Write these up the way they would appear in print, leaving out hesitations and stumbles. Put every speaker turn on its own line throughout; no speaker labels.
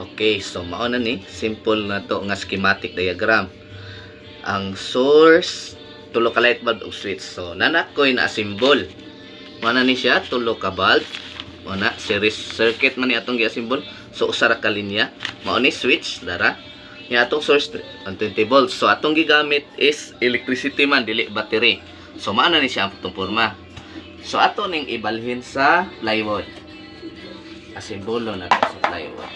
Okay, so mao na ni simple na to nga schematic diagram. Ang source, tulo ka light bulb ug switch. So nana koy na symbol. Mao na ni siya, tulo ka bulb. Mao na series circuit man ni atong gi-assemble. So usa ra ka linya. Mao ni switch dara. Nya atong source 120 volts. So atong gigamit is electricity man, dili battery. So mao na ni siya ang atong porma. So ato ning ibalhin sa plywood. Asimbolo na to sa plywood.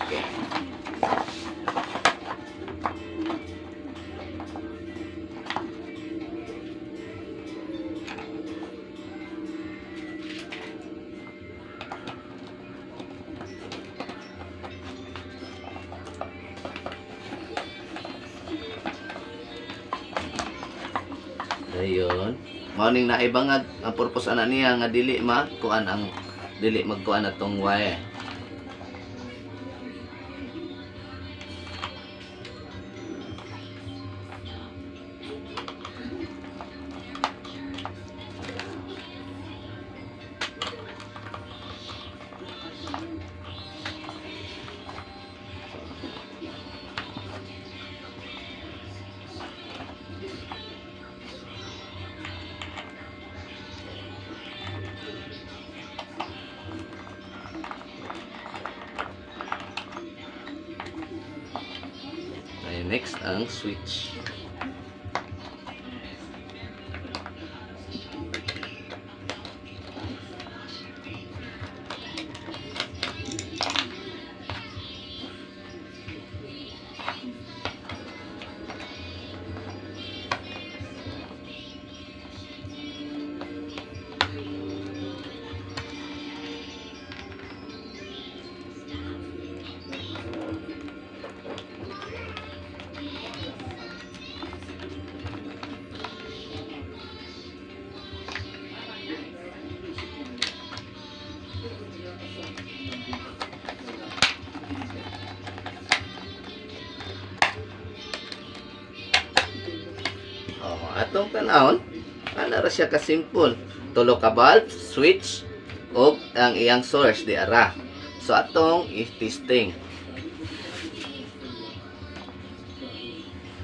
Okay. Ayun. Mao ning naibangag ang purpose ana niya nga dili ma kuan ang dili magkuan atong wire. Ay, next ang switch. Oh, atong tanawon, ana ra siya ka simple. Tulo ka bulb, switch ug ang iyang source di ara. So atong i-testing.